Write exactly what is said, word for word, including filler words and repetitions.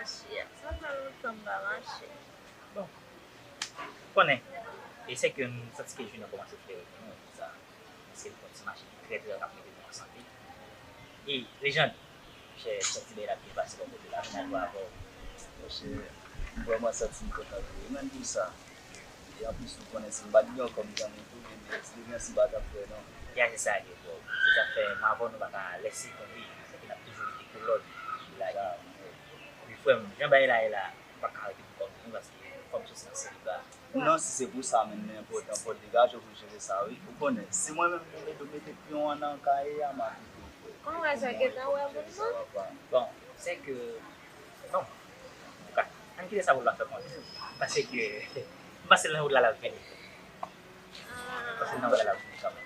Mache, sa fè lontan m pa mache. Bon, konnen, e se ke m santi ke Junior kòmanse fè retou mwen, sa. Paske l fè yon ti mache ki trè, trè, k ap mete nou an sante. E, Lejann, chè, sòti bèy la byen pase bò kote la, menaj ou avè w. Monchè, m vrèman santi m kontan vre, menm pou sa. E anplis, ou konnen, si m pa t gen w kòm zanmi tou, ebyen, ti devyan si m pa t ap fè, non. Ya, se sa, ke bro. Se sa k fè, m avè w, nou pa ka lèse konn li. Se ke n ap toujou rete kolòn. Lage. Wi, frè m, jan bagay la ye la, m pa ka rete pou kòm zanmi, paske fò m soti nan seliba. Non, si se pou sa menm, li enpòtan pou degaje w pou jere sa, wi. Ou konnen, si mwen menm, m mete, mete pyon an nan kaye a, m a kite w, frè. Kòman w wè sa, gentan wè moun nan? Bon, se ke, bon, antouka, ann kite sa pou l pa fè kont. Paske, m pase nan wout la, l ap vini. M pase nan wout la, l ap vini kanmenm.